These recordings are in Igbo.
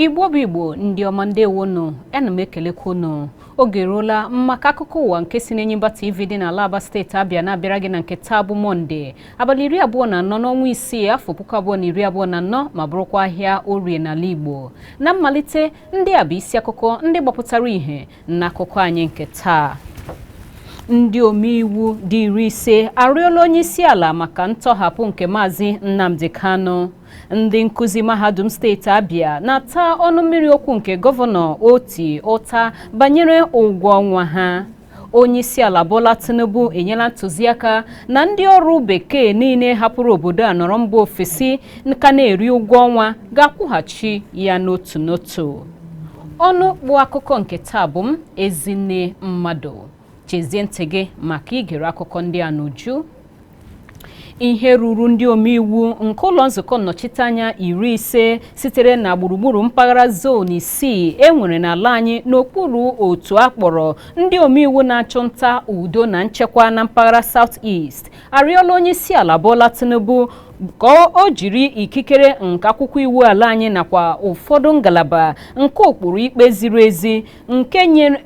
Igbo bụ Igbo, ndị ọma, ndewonu. Ana m ekelekwa unu. Oge eruola maka akụkọ ụwa nke si n'Enyimba TV dị n'ala Aba, steeti Abịa, na-abịara gị na nke taa bụ Mọnde, abalị 24 n'ọnwa isii, afọ 2024, ma bụrụkwa ahịa Orie n'ala Igbo. Na mmalite, ndị a bụ isi akụkọ ndị gbapụtara ìhè n'akụkọ anyị nke taa. Ndị omeiwu dị 50 arịọla onye isi ala maka ntọhapụ nke Maazị Nnamdi Kanu. Ndị nkụzi mahadum steeti Abịa na-ata ọnụ mmiri okwu nke Gọvanọ Otti ụta banyere ụgwọ ọnwa ha. Onye isi ala Bola Tinubu enyela ntụziaka na ndị ọrụ bekee niile hapụrụ obodo a nọrọ mba ofesi ka na-eri ụgwọ ọnwa ga-akwụghachi ya n'otu n'otu. Ọnụ kpụ akụkọ nke taa bụ m, Ezinne Mmadụ. Chezie ntị gị maka igere akụkọ ndị a n'uju. Ihe ruru ndị omeiwu nke ụlọ nzukọ nnọchiteanya 50 sitere na gburugburu mpaghara zone isii e nwere n'ala anyị n'okpuru otu a kpọrọ ndị omeiwu na-achụ nta udo na nchekwa na mpaghara South East arịọla onye isi ala Bola Tinubu ka o jiri ikikere nke akwụkwọ iwu ala anyị nakwa ụfọdụ ngalaba nke ụkpụrụ ikpe ziri ezi nke nyere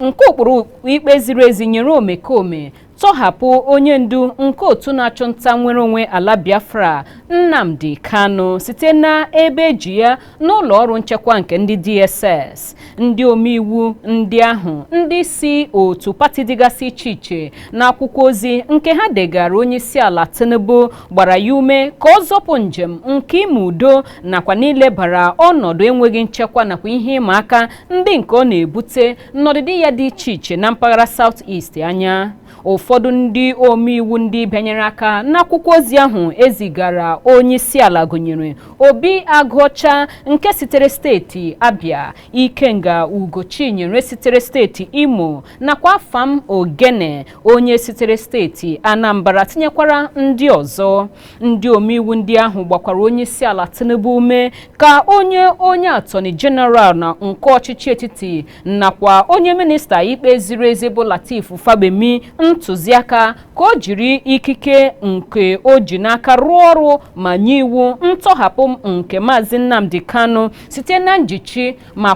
nke ụkpụrụ ikpe ziri ezi nyere omekome tọhapụ onye ndu nke otu na-achụ nta nwere onwe ala Biafra, Nnamdi Kanu, site na ebe eji ya n'ụlọ ọrụ nchekwa nke ndị DSS. Ndị omeiwu ndị ahụ, ndị si otu pati dịgasị iche iche, n'akwụkwọ ozi nke ha degara onye isi ala Tinubu, gbara ya ume ka ọ zọpụ njem nke ime udo nakwa n'ilebara ọnọdụ enweghị nchekwa nakwa ihe ịma aka ndị nke ọ na-ebute n'ọdịdị ya dị iche iche na mpaghara South East anya. Ụfọdụ ndị omeiwu ndị bịanyere aka n'akwụkwọ ozi ahụ ezigara onye isi ala gụnyere Obi Agụọcha nke sitere steeti Abia, Ikenga Ugochinyere sitere steeti Imo, nakwa Afam Ogene onye sitere steeti Anambra, tinyekwara ndị ọzọ. Ndị omeiwu ndị ahụ gbakwara onye isi ala Tinubu ume ka onye Attorney General na nke ọchịchị etiti nakwa onye minista ikpe ziri ezi bụ Lateef Fagbemi ntụziaka ka o jiri ikike nke o ji n'aka rụọ ọrụ ma nye iwu ntọhapụ nke Maazị Nnamdi Kanu site na njichi ma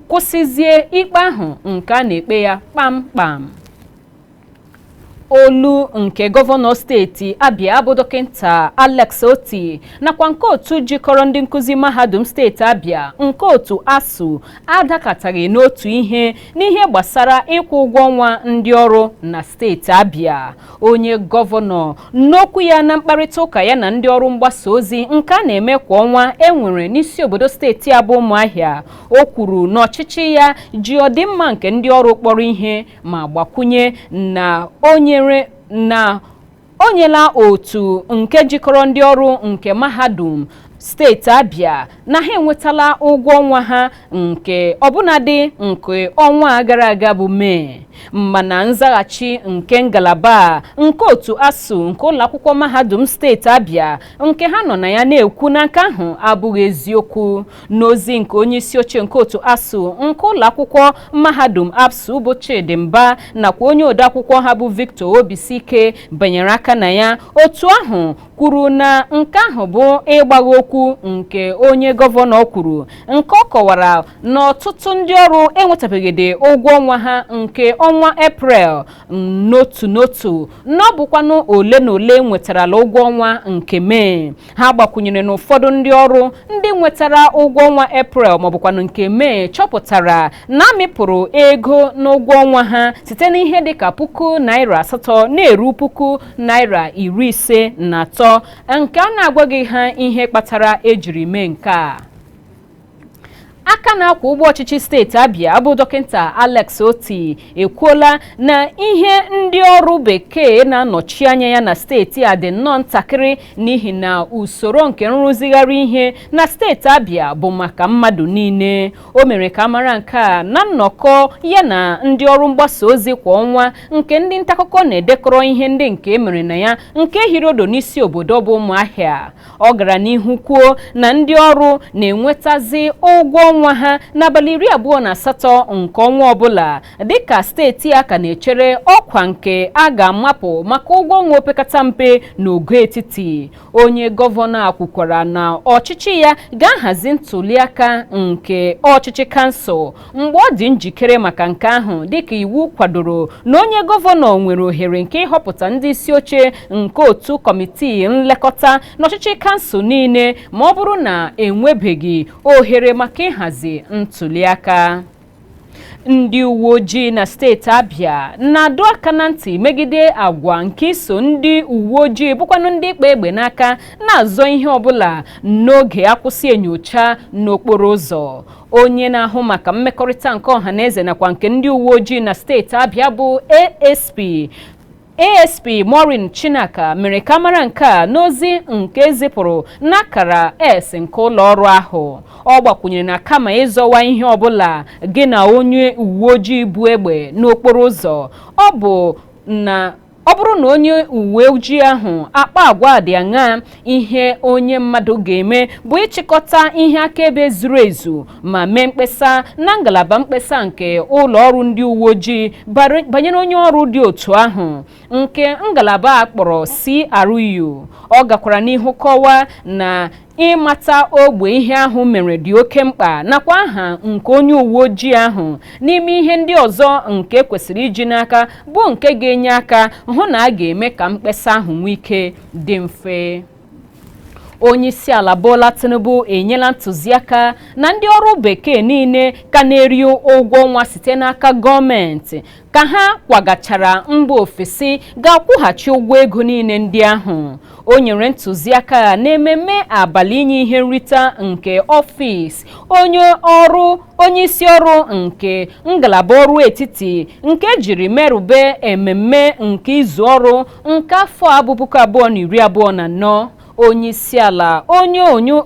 kwụsịzie ikpe ahụ nke a na-ekpe ya kpamkpam. Olu nke gọvanọ steeti Abia bụ Dọkịta Alex Otti nakwa nke otu jikọrọ ndị nkụzi mahadum steeti Abia nke otu ASUU adakọtaghị n'otu ihe n'ihe gbasara ịkwụ ụgwọ ọnwa ndị ọrụ na steeti Abia. Onye gọvanọ, n'okwu ya na mkparịta ụka ya na ndị ọrụ mgbasa ozi nke a na-eme kwa ọnwa e nwere n'isi obodo steeti a bụ Ụmụahịa, o kwuru na ọchịchị ya ji ọdịmma nke ndị ọrụ kpọrọ ihe ma gbakwunye na o nyere na o nyela otu nke jikọrọ ndị ọrụ nke mahadum steeti Abia na ha enwetala ụgwọ ọnwa ha nke ọbụnadị nke ọnwa a gara aga bụ Mee. Mana nzaghachi nke ngalaba nke otu ASUU nke ụlọ akwụkwọ mahadum steeti Abia nke ha nọ na ya na-ekwu na nke ahụ abụghị eziokwu. N'ozi nke onye isi oche nke otu ASUU nke ụlọ akwụkwọ mahadum ABSU bụ Chidi Mba nakwa onye odeakwụkwọ ha bụ Victor Obisike banyere aka na ya, otu ahụ kwuru na nke ahụ bụ ịgbagha okwu nke onye gọvanọ kwuru, nke ọ kọwara na ọtụtụ ndị ọrụ enwetabeghịdị ụgwọ ọnwa ha nke ọnwa Eprel n'otu n'otu, na ọ bụkwanụ ole na ole nwetarala ụgwọ ọnwa nke Mee. Ha gbakwunyere na ụfọdụ ndị ọrụ ndị nwetara ụgwọ ọnwa Eprel maọbụkwanụ nke Mee chọpụtara na amịpụrụ ego n'ụgwọ ọnwa ha site n'ihe dịka ₦8,000 na-eru ₦53,000, nke a na-agwaghị ha ihe kpatara ejiri mee nke a. Aka na-akwa ụgbọ ọchịchị steeti Abia bụ Dọkịta Alex Otti ekwuola na ihe ndị ọrụ bekee na-anọchi anya ya na steeti a dị nnọọ ntakịrị, n'ihi na usoro nke nrụzigharị ihe na steeti Abia bụ maka mmadụ niile. O mere ka a mara nke a na nnọkọ ya na ndị ọrụ mgbasa ozi kwa ọnwa nke ndị ntaakụkọ na-edekọrọ ihe ndị nke emere na ya nke hiri odo n'isi obodo bụ Ụmụahịa. Ọ gara n'ihu kwuo na ndị ọrụ na-enwetazi ụgwọ ọnwa ọnwa ha n'abalị 28 nke ọnwa ọbụla, dịka steeti a ka na-echere ọkwa nke a ga-amapụ maka ụgwọ ọnwa opekata mpe n'ogo etiti. Onye gọvanọ a kwukwara na ọchịchị ya ga-ahazi ntụliaka nke ọchịchị kansụl mgbe ọ dị njikere maka nke ahụ, dịka iwu kwadoro na onye gọvanọ nwere ohere nke ịhọpụta ndị isi oche nke otu kọmitii nlekọta n'ọchịchị kansụl niile ma ọ bụrụ na enwebeghị ohere maka ịhazi ntụliaka. Ndị uwe ojii na steeti Abịa na-adọ aka na ntị megide agwa nke iso ndị uwe ojii bụkwanụ ndị ịkpa egbe n'aka na-azọ ihe ọbụla n'oge akwụsị enyocha n'okporo ụzọ. Onye na-ahụ maka mmekọrịta nke ọha na eze nakwa nke ndị uwe ojii na steeti Abịa bụ ASP Maureen Chinaka mere ka mara nke a n'ozi nke zipụrụ n'akara S nke ụlọ ọrụ ahụ. Ọ gbakwunyere na kama ịzọwa ihe ọbụla gị na onye uwe ojii bu egbe n'okporo ụzọ, ọ bụ na ọ bụrụ na onye uwe ojii ahụ akpa agwa dị aṅaa, ihe onye mmadụ ga-eme bụ ịchịkọta ihe akaebe zuru ezu ma mee mkpesa na ngalaba mkpesa nke ụlọ ọrụ ndị uwe ojii banyere onye ọrụ dị otu ahụ nke ngalaba a kpọrọ CRU. Ọ gakwara n'ihu kọwaa na ịmata ogbe ihe ahụ mere dị oke mkpa nakwa aha nke onye uwe ojii ahụ n'ime ihe ndị ọzọ nke kwesịrị iji n'aka, bụ nke ga-enye aka hụ na a ga-eme ka mkpesa ahụ nwee ike dị mfe. Onye isi ala Bola Tinubu enyela ntụziaka na ndị ọrụ bekee niile ka na-eri ụgwọ ọnwa site n'aka gọọmenti ka ha kwagachara mba ofesi ga-akwụghachi ụgwọ ego niile ndị ahụ. O nyere ntụziaka n'ememme abalị inye ihe nrita nke ọfịs onye ọrụ onye isi ọrụ nke ngalaba ọrụ etiti nke ejiri merube ememme nke izu ọrụ nke afọ a bụ 2024. Onye isi ala onye onye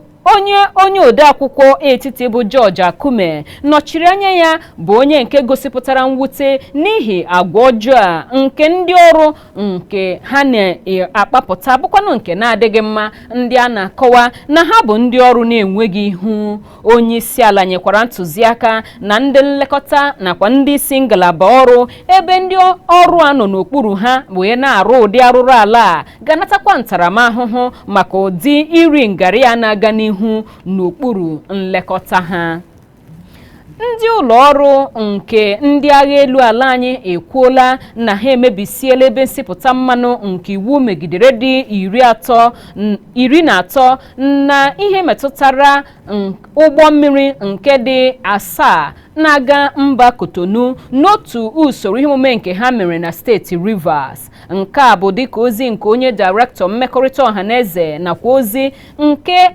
onye odeakwụkwọ etiti bụ George Akume nọchiri anya ya bụ onye nke gosipụtara mwute n'ihi agwa ọjọọ a nke ndị ọrụ nke ha na-akpapụta, bụkwanụ nke na-adịghị mma, ndị a na-akọwa na ha bụ ndị ọrụ na-enweghị ihu. Onye isi ala nyekwara ntụziaka na ndị nlekọta nakwa ndị isi ngalaba ọrụ ebe ndị ọrụ a nọ n'okpuru ha wee na-arụ ụdị arụrụ ala a ga-anatakwa ntaramahụhụ maka ụdị iri ngarị a na-aga n'ihu n'okpuru nlekọta ha. Ndị ụlọ ọrụ nke ndị agha elu ala anyị ekwuola na ha emebisiela ebe nsipụta mmanụ nke iwu megidere dị 13 na ihe metụtara ụgbọ mmiri nke dị 7 na-aga mba Kotonu n'otu usoro ihe omume nke ha mere na steeti Rivers. Nke a bụ dịka ozi nke onye dairektọ mmekọrịta ọha na eze nakwa ozi nke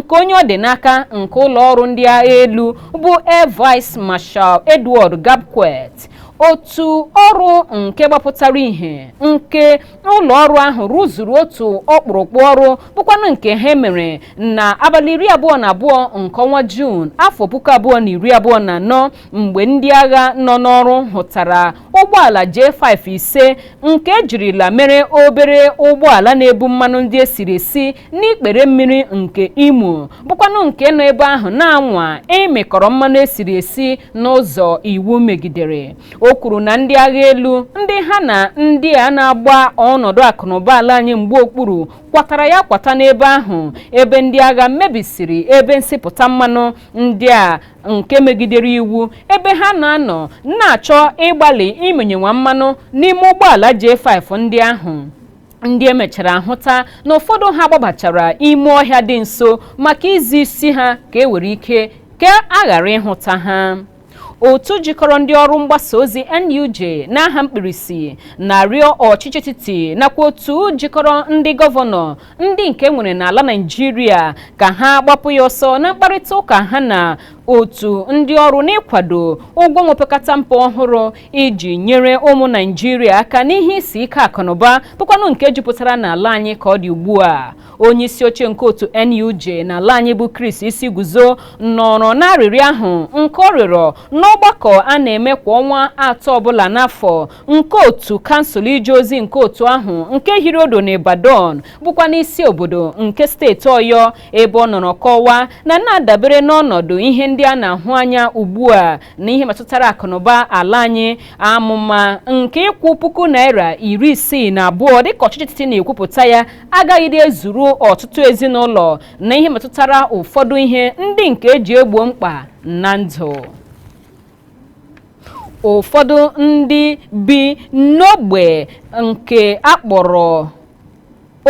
onye ọ dị n'aka nke ụlọ ọrụ ndị agha elu bụ Air Vice Marshal Edward Gabkwet. Otu ọrụ nke gbapụtara ihe nke ụlọ ọrụ ahụ rụzuru otu ọkpụrụkpụ ọrụ bụkwanụ nke ha mere na abalị 22 nke ọnwa Juun afọ 2024, mgbe ndị agha nọ n'ọrụ hụtara ụgbọala J5 ise nke ejirila mere obere ụgbọala na-ebu mmanụ ndị esiri esi n'ikpere mmiri nke Imo, bụkwanụ nke nọ ebe ahụ na-anwa ịmịkọrọ mmanụ esiri esi n'ụzọ iwu megidere. O kwuru na ndị agha elu ndị ha na ndị a na-agba ọnọdụ akụnụba ala anyị mgbe okpuru kwatara ya kwata n'ebe ahụ ebe ndị agha mebisiri ebe nsipụta mmanụ ndị a nke megidere iwu, ebe ha na-anọ na-achọ ịgbalị imenyenwa mmanụ n'ime ụgbọala J5 ndị ahụ, ndị emechara hụta na ụfọdụ ha gbabachara ime ọhịa dị nso maka izi isi ha ka e were ike ka a ghara ịhụta ha. Otu jikọrọ ndị ọrụ mgbasa ozi NUJ n'aha mkpirisi na-arịọ ọchịchị etiti nakwa otu jikọrọ ndị gọvanọ ndị nke nwere n'ala Naịjirịa ka ha gbapụ ya ọsọ na mkparịta ụka ha na otu ndị ọrụ n'ịkwado ụgwọ nwepekata mpe ọhụrụ iji nyere ụmụ Naịjirịa aka n'ihe isi ike akụnụba bụkwanụ nke jupụtara n'ala anyị ka ọ dị ugbu a. Onye isi oche nke otu NUJ n'ala anyị bụ Chris Isiguzo nọrọ n'arịrịọ ahụ nke ọ rịọrọ n'ọgbakọ a na-eme kwa ọnwa 3 ọbụla n'afọ nke otu kansụl ije ozi nke otu ahụ nke hiri odo na Ibadan, bụkwa n'isi obodo nke steeti Ọyọ, ebe ọ nọrọ kọwaa na na-adabere n'ọnọdụ ihe ndị a na-ahụ anya ugbu a na ihe metụtara akụnụba ala anyị. Amụma nke ịkwụ ₦62,000 dịka ọchịchị etiti na-ekwupụta ya agaghịdị ezuru ọtụtụ ezinụlọ na ihe metụtara ụfọdụ ihe ndị nke eji egbo mkpa na ndụ. Ụfọdụ ndị bi n'ogbe nke akpọrọ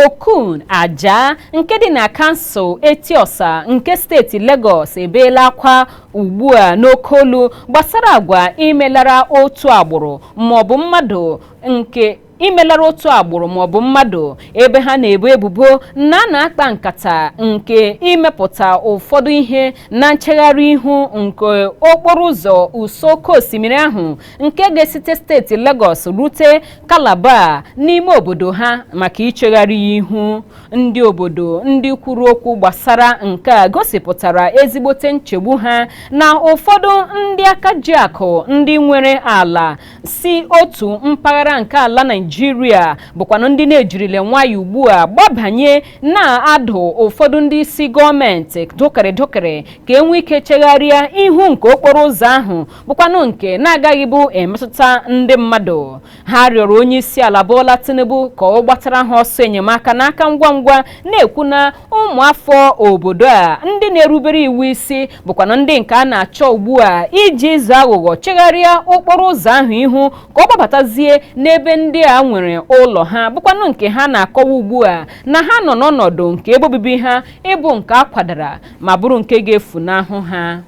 Okun Aja nke dị na kansụl Etiosa nke steeti Lagos ebeela akwa ugbu a n'oke olu gbasara agwa imelara otu agbụrụ maọbụ mmadụ nke imelara otu agbụrụ maọbụ mmadụ, ebe ha na-ebo ebubo na a na-akpa nkata nke imepụta ụfọdụ ihe na nchegharị ihu nke okporo ụzọ ụsọ oke osimiri ahụ nke ga-esite steeti Lagos rute Calabar n'ime obodo ha maka ichegharị ihu. Ndị obodo ndị kwuru okwu gbasara nke a gosipụtara ezigbote nchegbu ha na ụfọdụ ndị aka ji akụ ndị nwere ala si otu mpaghara nke ala Naịjirịa bụkwanụ ndị na-ejirile nwayọ ugbu a gbabanye na-adụ ụfọdụ ndị isi gọọmenti dụkịrị dụkịrị ka e nwee ike chegharịa ihu nke okporo ụzọ ahụ bụkwanụ nke na-agaghị bụ emetụta ndị mmadụ. Ha rịọrọ onye isi ala Bola Tinubu ka ọ gbatara ha ọsọ enyemaka n'aka ngwa ngwa, na-ekwu na ụmụafọ obodo a ndị na-erubere iwu isi bụkwanụ ndị nke a na-achọ ugbu a iji ịzụ aghụghọ chegharịa okporo ụzọ ahụ ihu ka ọ gbabatazie n'ebe ndị a nwere ụlọ ha, bụkwanụ nke ha na-akọwa ugbu a na ha nọ n'ọnọdụ nke ebe obibi ha ịbụ nke a kwadara ma bụrụ nke ga-efunahụ ha.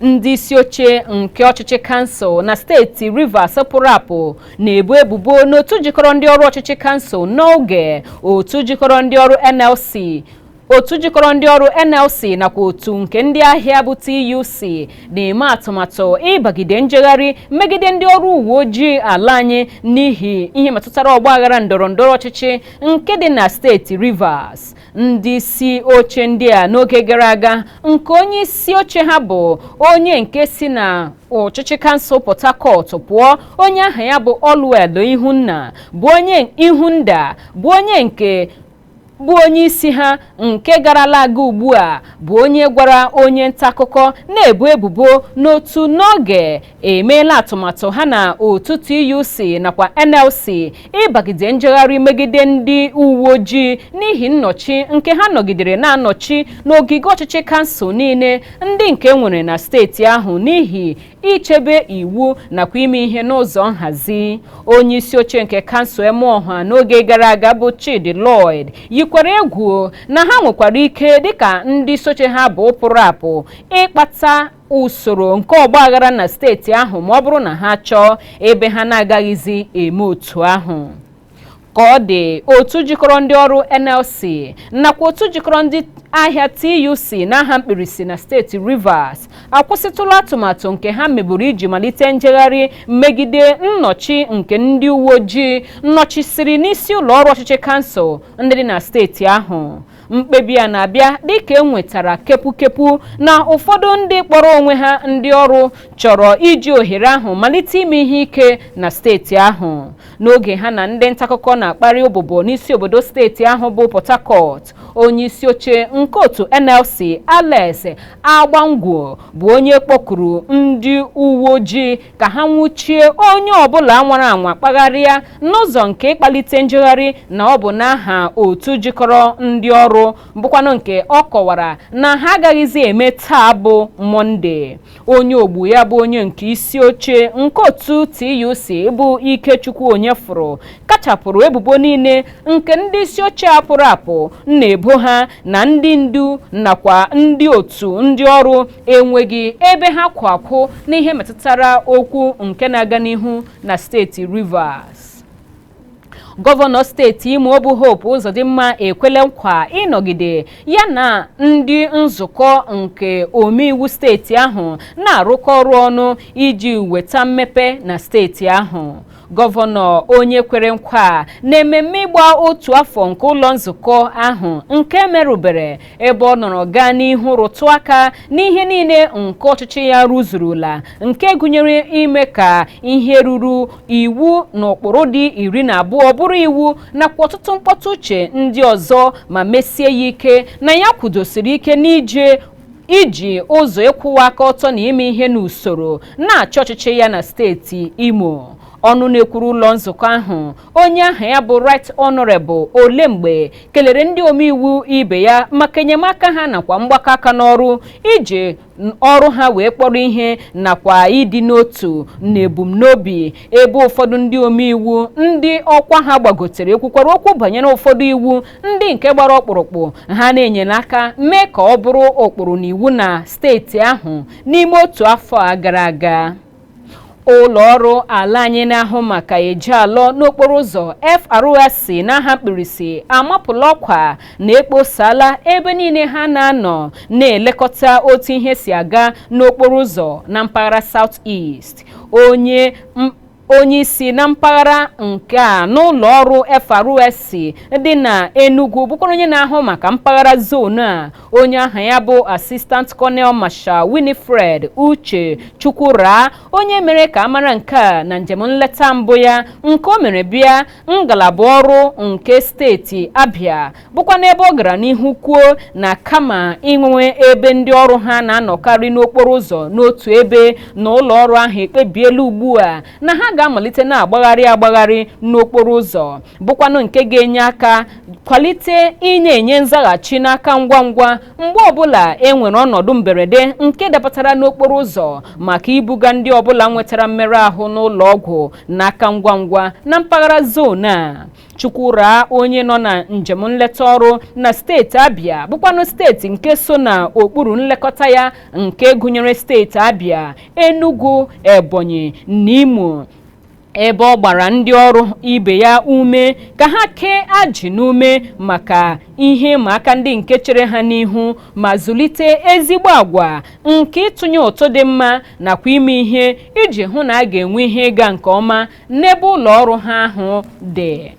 Ndị isi oche nke ọchịchị kansụl na steeti Rivers pụrụ apụ na-ebu ebubo n'otu jikọrọ ndị ọrụ ọchịchị kansụl n'oge otu jikọrọ ndị ọrụ NLC, otu jikọrọ ndị ọrụ NLC nakwa otu nke ndị ahịa bụ TUC na-eme atụmatụ ịbagide njegharị megide ndị ọrụ uwe ojii ala anyị n'ihi ihe metụtara ọgbaghara ndọrọ ndọrọ ọchịchị nke dị na steeti Rivers. Ndị isi oche ndị a n'oge gara aga nke onye isi oche ha bụ onye nke si na ọchịchị kansụl Port Harcourt pụọ, onye aha ya bụ Allwell Ihunna, bụ onye Ihunda, bụ onye nke bụ onye isi ha nke garala aga ugbu a, bụ onye gwara onye nta akụkọ na-ebu ebubo n'otu n'oge emeela atụmatụ ha na otu TUC nakwa NLC ịbagide njegharị megide ndị uwe ojii n'ihi nnọchi nke ha nọgidere na-anọchi n'ogige ọchịchị kansụl niile ndị nke nwere na steeti ahụ n'ihi ichebe iwu nakwa ime ihe n'ụzọ nhazi. Onye isi oche nke kansụl Emeọha n'oge gara aga bụ Chidi Lloyd yikwara egwu na ha nwekwara ike dịka ndị soche ha bụ pụrụ apụ ịkpata usoro nke ọgbaghara na steeti ahụ ma ọ bụrụ na ha chọọ, ebe ha na-agaghịzi eme otu ahụ. Ka ọ dị, otu jikọrọ ndị ọrụ NLC nakwa otu jikọrọ ndị ahịa TUC n'aha mkpirisi na steeti Rivers akwụsịtụla atụmatụ nke ha meburu iji malite njegharị megide nnọchi nke ndị uwe ojii nnọchisiri n'isi ụlọ ọrụ ọchịchị kansụl ndị dị na steeti ahụ. Mkpebi a na-abịa dịka e nwetara kepukepu na ụfọdụ ndị kpọrọ onwe ha ndị ọrụ chọrọ iji ohere ahụ malite ime ihe ike na steeti ahụ. N'oge ha na ndị ntaakụkọ na-akparị ụbụbọ n'isi obodo steeti ahụ bụ Port Harcourt, onye isi oche nke otu NLC Alex Agbangwo bụ onye kpọkuru ndị uwe ojii ka ha nwụchie onye ọbụla nwara anwa kpagharịa n'ụzọ nke ịkpalite njegharị na ọ bụ n'aha otu jikọrọ ndị ọrụ, bụkwanụ nke ọ kọwara na ha agaghịzi eme taa bụ Mọnde. Onye ogbu ya bụ onye nke isi oche nke otu TUC bụ Ikechukwu Onyefuru kachapụrụ ebubo niile nke ndị isi oche a pụrụ apụ na-ebo ha na ndị ndu nakwa ndị otu ndị ọrụ enweghị ebe ha kwụ akwụ n'ihe metụtara okwu nke na-aga n'ihu na steeti Rivers. Gọvanọ steeti Imo bụ Hope Uzodimma ekwele nkwa ịnọgide ya na ndị nzukọ nke omeiwu steeti ahụ na-arụkọ ọrụ ọnụ iji weta mmepe na steeti ahụ. Gọvanọ onye kwere nkwa na ememme ịgba otu afọ nke ụlọ nzukọ ahụ nke merụbere, ebe ọ nọrọ gaa n'ihu rụtụ aka n'ihe niile nke ọchịchị ya rụzurula nke gụnyere ime ka ihe ruru iwu na ụkpụrụ dị 12 bụrụ iwu nakwa ọtụtụ mkpọtụ uche ndị ọzọ, ma mesie ya ike na ya kwudosiri ike n'ije Iji ụzọ ịkwụwa aka ọtọ na ime ihe n'usoro na-achị ọchịchị ya na steeti Imo. Ọnụ na-ekwuru ụlọ nzukọ ahụ, onye aha ya bụ Right Honorable Olemgbe, kelere ndị omeiwu ibe ya maka enyemaka ha nakwa mgbakọ aka n'ọrụ iji ọrụ ha wee kpọrọ ihe nakwa ịdị n'otu na ebumnobi. Ebe ụfọdụ ndị omeiwu ndị ọkwa ha gbagotere ekwukwara okwu banyere ụfọdụ iwu ndị nke gbara ọkpụrụkpụ ha na-enyere aka mee ka ọ bụrụ ụkpụrụ na iwu na steeti ahụ n'ime otu afọ a gara aga. Ụlọ ọrụ ala anyị na-ahụ maka eje alọ n'okporo ụzọ FRSC n'aha mkpirisi amapụla ọkwa na ekposala ebe niile ha na-anọ na-elekọta otu ihe si aga n'okporo ụzọ na mpaghara South East. Onye isi na mpaghara nke a n'ụlọ ọrụ FRSC dị na Enugu, bụkwara onye na-ahụ maka mpaghara zonu a, onye aha ya bụ Assistant Colonel Marshal Winifred Uche Chukwura, onye mere ka amara nke a na njem nleta mbụ ya nke o mere bịa ngalaba ọrụ nke steeti Abia, bụkwa n'ebe ọ gara n'ihu kwuo na kama inwe ebe ndị ọrụ ha na-anọkarị n'okporo ụzọ n'otu ebe, na ụlọ ọrụ ahụ ekpebiela ugbu a na ha ga-amalite na-agbagharị agbagharị n'okporo ụzọ, bụkwanụ nke ga-enye aka kwalite inye enye nzaghachi n'aka ngwa ngwa mgbe ọbụla e nwere ọnọdụ mberede nke dapụtara n'okporo ụzọ, maka ibuga ndị ọbụla nwetara mmerụ ahụ n'ụlọ ọgwụ n'aka ngwa ngwa na mpaghara zonu a. Chukwura, onye nọ na njem nleta ọrụ na steeti Abia, bụkwanụ steeti nke so na okpuru nlekọta ya nke gụnyere steeti Abia, Enugu, Ebonyi na Imo, ebe ọ gbara ndị ọrụ ibe ya ume ka ha kee ajị n'ume maka ihe ịma aka ndị nke chere ha n'ihu, ma zụlite ezigbo agwa nke ịtụnye ụtụ dị mma nakwa ime ihe iji hụ na a ga-enwe ihe ịga nke ọma n'ebe ụlọ ọrụ ha ahụ dị.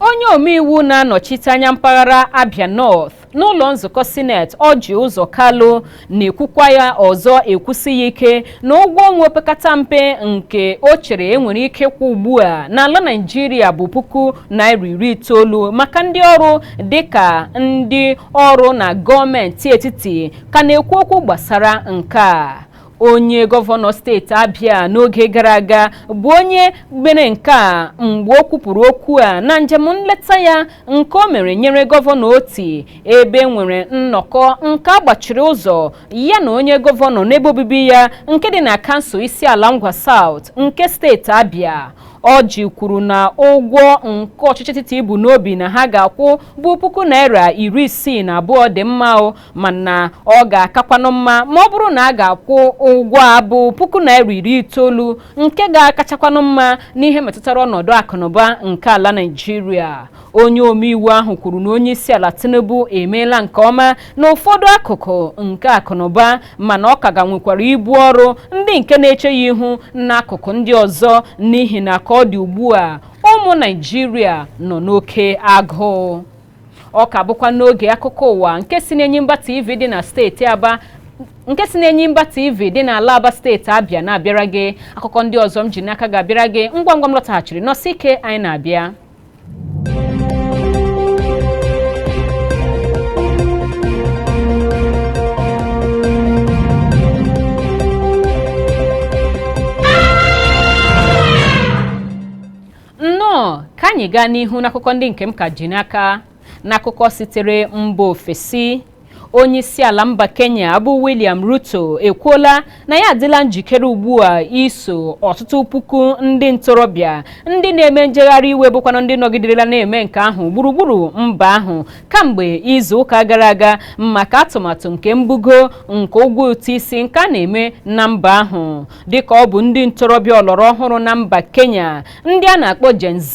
Onye omeiwu na-anọchite anya mpaghara Abia North n'ụlọ nzukọ Sineti, Orji Uzor Kalu, na-ekwukwa ya ọzọ, ekwusi ya ike na ụgwọ ọnwa opekata mpe nke o chere enwere ike ịkwụ ugbu a n'ala Naịjirịa bụ ₦90,000 maka ndị ọrụ, dịka ndị ọrụ na gọọmenti etiti ka na-ekwu okwu gbasara nke a. Onye gọvanọ steeti Abia n'oge gara aga bụ onye mere nke a mgbe o kwupụrụ okwu a na njem nleta ya nke o mere nyere gọvanọ Oti, ebe nwere nnọkọ nke agbachiri ụzọ ya na onye gọvanọ n'ebe obibi ya nke dị na kansụl isi ala Ngwa South nke steeti Abia. Orji kwuru na ụgwọ nke ọchịchị etiti bụ n'obi na ha ga-akwụ bụ ₦62,000 dị mma o, mana ọ ga-akakwanụ mma ma ọ bụrụ na a ga-akwụ ụgwọ a bụ ₦90,000, nke ga-akachakwanụ mma n'ihe metụtara ọnọdụ akụnụba nke ala Naịjirịa. Onye omeiwu ahụ kwuru na onye isi ala Tinubu emeela nke ọma n'ụfọdụ akụkụ nke akụnụba, mana ọ ka ga nwekwara ibu ọrụ ndị nke na-eche ya ihu n'akụkụ ndị ọzọ, n'ihi na ka ọ dị ugbu a ụmụ Naịjirịa nọ n'oke agụụ. Ọ ka bụkwa n'oge akụkọ ụwa nke si n'Enyimba TV dị na steeti Aba, nke si n'Enyimba TV dị n'ala Aba, steeti Abịa, na-abịara gị. Akụkọ ndị ọzọ m ji n'aka ga-abịara gị ngwa ngwa m lọtaghachiri. Nọsị ike, anyị na-abịa. Nnọọ, ka anyị gaa n'ihu n'akụkọ ndị nke m ka ji n'aka. N'akụkọ sitere mba ofesi, onye isi ala mba Kenya bụ William Ruto ekwuola na ya adịla njikere ugbu a iso ọtụtụ puku ndị ntorobịa ndị na-eme njegharị iwe, bụkwanụ ndị nọgiderela na-eme nke ahụ gburugburu mba ahụ kamgbe izu ụka gara aga, maka atụmatụ nke mbugo nke ụgwọ ụtụ isi nke a na-eme na mba ahụ. Dịka ọ bụ ndị ntorobịa ọlọrọ ọhụrụ na mba Kenya ndị a na-akpọ Gen Z,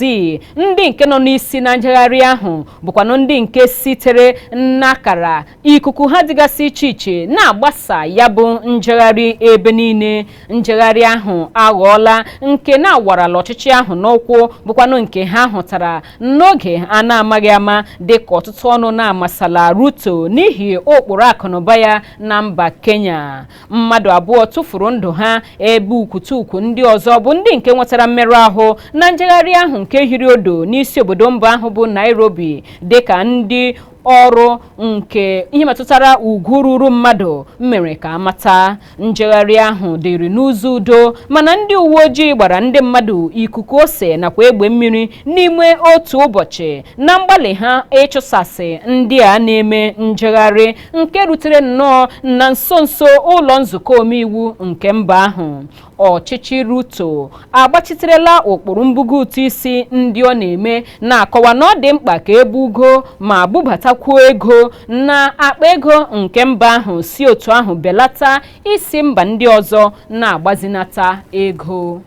ndị nke nọ n'isi na njegharị ahụ, bụkwanụ ndị nke sitere n'akara ikuku ha dịgasị iche iche na-agbasa ya bụ njegharị ebe niile. Njegharị ahụ aghọọla nke na-awarala ọchịchị ahụ n'ụkwụ, bụkwanụ nke ha hụtara n'oge a na-amaghị ama, dịka ọtụtụ ọnụ na-amasala Ruto n'ihi ụkpụrụ akụnụba ya na mba Kenya. Mmadụ 2 tụfuru ndụ ha, ebe ukwutukwu ndị ọzọ bụ ndị nke nwetara mmerụ ahụ na njegharị ahụ nke hiri odo n'isi obodo mba ahụ bụ Nairobi, dịka ndị Ọrụ nke ihe metụtara ugwu ruru mmadụ mere ka amata. Njegharị ahụ dịrị n'ụzọ udo, mana ndị uwe ojii gbara ndị mmadụ ikuku ose nakwa egbe mmiri n'ime otu ụbọchị na mgbalị ha ịchụsasị ndị a na-eme njegharị, nke rutere nnọọ na nso nso ụlọ nzukọ omeiwu nke mba ahụ. Ọchịchị Ruto agbachiterela ụkpụrụ mbugo ụtụ isi ndị ọ na-eme, na-akọwa na ọ dị mkpa ka ebugo ma bubatakwuo ego na akpa ego nke mba ahụ, si otu ahụ belata isi mba ndị ọzọ na-agbazinata ego.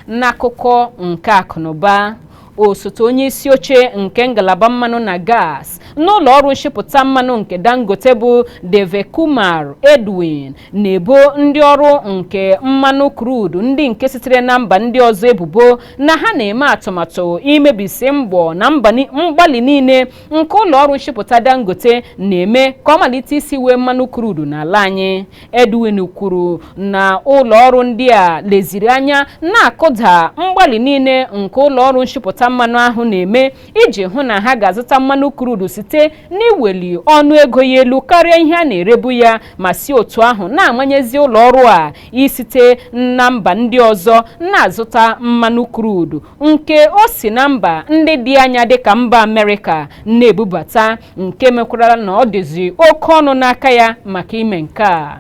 N'akụkọ nke akụnụba, osote onye isi oche nke ngalaba mmanụ na gas n'ụlọ ọrụ nshipụta mmanụ nke Dangote bụ Devekumar Edwin na-ebo ndị ọrụ nke mmanụ crude ndị nke sitere na mba ndị ọzọ ebubo na ha na-eme atụmatụ imebisi mbọ na mgbalị niile nke ụlọ ọrụ nshipụta Dangote na-eme ka ọ malite isi wee mmanụ crude n'ala anyị. Edwin kwuru na ụlọ ọrụ ndị a leziri anya na-akụda mgbalị niile nke ụlọ ọrụ nshipụta mmanụ ahụ na-eme iji hụ na ha ga-azụta mmanụ crude site n'iweli ọnụ ego ya elu karịa ihe a na-erebu ya, ma si otu ahụ na-amanyezi ụlọ ọrụ a isite na mba ndị ọzọ na-azụta mmanụ crude nke o si na mba ndị dị anya dịka mba Amerịka na-ebubata, nke mekwara na ọ dịzi oke ọnụ n'aka ya maka ime nke a.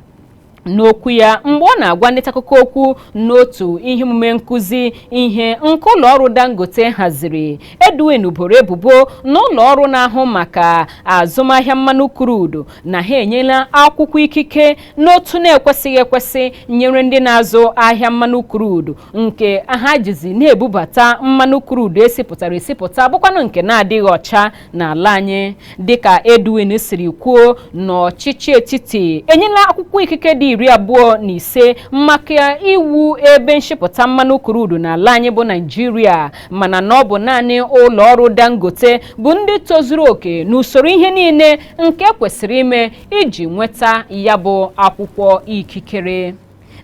N'okwu ya mgbe ọ na-agwa ndị akụkọ okwu n'otu ihe omume nkụzi ihe nke ụlọ ọrụ Dangote haziri, Edwin boro ebubo na ụlọ ọrụ na-ahụ maka azụmahịa mmanụ crude na ha enyela akwụkwọ ikike n'otu na-ekwesịghị ekwesị nyere ndị na-azụ ahịa mmanụ crude nke ha jizi na-ebubata mmanụ crude esipụtara esipụta, bụkwanụ nke na-adịghị ọcha n'ala anyị. Dịka Edwin siri kwuo, n'ọchịchị etiti enyela akwụkwọ ikike dị 25 maka iwu ebe nshipụta mmanụ crude n'ala anyị bụ Naịjirịa, mana na ọ bụ naanị ụlọ ọrụ Dangote bụ ndị tozuru oke n'usoro ihe niile nke kwesịrị ime iji nweta ya bụ akwụkwọ ikikere.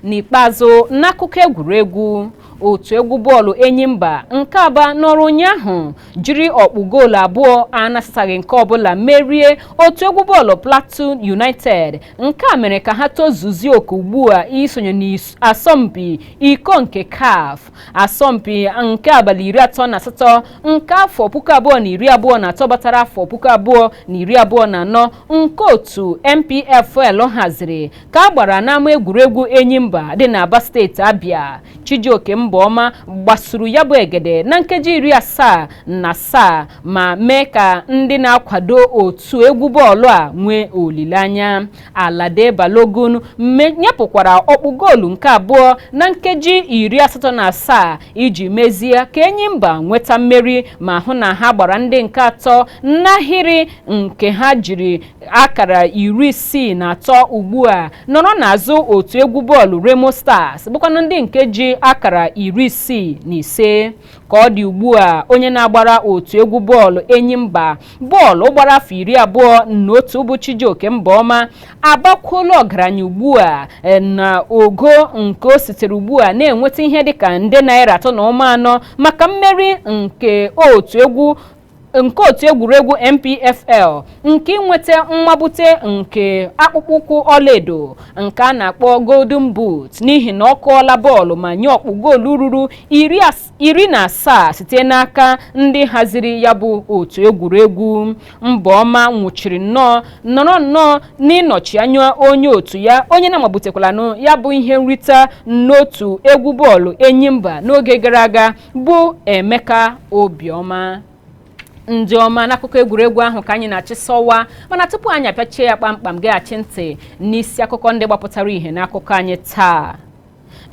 N'ikpeazụ, n'akụkọ egwuregwu, otu egwu bọọlụ Enyimba nke Aba nọrọ ụnyaahụ jiri ọkpụ goolu 2 anasaghị nke ọbụla merie otu egwu bọọlụ Plateau United. Nke a mere ka ha tozuzie oke ugbu a isonye n'asọmpi iko nke CAF, asọmpi nke abalị 38 nke afọ 2023 batara afọ 2024 nke otu NPFL haziri, ka a gbara n'ama egwuregwu Enyimba dị n'Aba, steeti Abia. Chijioke Mbọma gbasuru ya bụ egede na nkeji 77 ma mee ka ndị na-akwado otu egwu bọọlụ a nwee olileanya. Alade Balogun nyepụkwara ọkpụ goolu nke abụọ na nkeji 87 iji mezie ka Enyimba nweta mmeri ma hụ na ha gbara ndị nke atọ n'ahịrị nke ha jiri akara 63 ugbu a, nọrọ n'azụ otu egwu bọọlụ Remo Stars, bụkwanụ ndị nke ji akara 65. Ka ọ dị ugbu a, onye na-agbara otu egwu bọọlụ Enyimba bọọlụ gbara afọ 21 bụ Chijioke Mbọma abakwuola ọgaranya ugbu a na ogo nke o sitere ugbu a na-enweta ihe dịka nde naira 3.4 maka mmeri nke otu egwu nke otu egwuregwu NPFL nke inweta mmabute nke akpụkpọ ụkwụ ọlaedo nke a na-akpọ Golden Boot, n'ihi na ọ kụọla bọọlụ ma nye ọkpụ goolu ruru 17 site n'aka ndị haziri ya bụ otu egwuregwu. Mbọma nwụchiri nnọọ nọrọ nnọọ n'ịnọchi anya onye otu ya, onye na-amabutekwalanụ ya bụ ihe nrite n'otu egwu bọọlụ Enyimba n'oge gara aga, bụ Emeka Obiọma. Ndị ọma, n'akụkọ egwuregwu ahụ ka anyị na-achịsọwa, mana tupu anyị apịachie ya kpamkpam, gaghachi ntị n'isi akụkọ ndị gbapụtara ihe n'akụkọ anyị taa.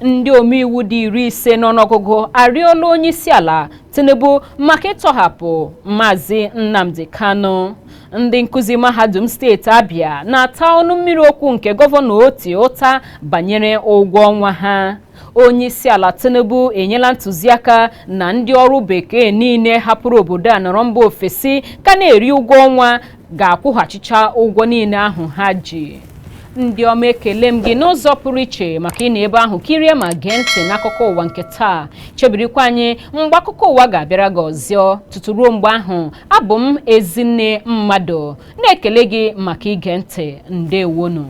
Ndị omeiwu dị 50 n'ọnụọgụgụ arịọla onye isi ala Tinubu maka ịtọhapụ Maazị Nnamdi Kanu. Ndị nkụzi mahadum steeti Abia na-ata ọnụ mmiri okwu nke gọvanọ Oti ụta banyere ụgwọ ọnwa ha. Onye isi ala Tinubu enyela ntụziaka na ndị ọrụ bekee niile hapụrụ obodo a nọrọ mba ofesi ka na-eri ụgwọ ọnwa ga-akwụghachicha ụgwọ niile ahụ ha ji. Ndị ọma, ekele m gị n'ụzọ pụrụ iche maka ịnọ ebe ahụ kirie ma gee ntị n'akụkọ ụwa nke taa. Chebirikwa anyị mgbe akụkọ ụwa ga-abịara gị ọzọ. Tutu ruo mgbe ahụ, abụ m Ezinne Mmadụ na-ekele gị maka ige ntị. Ndewonu.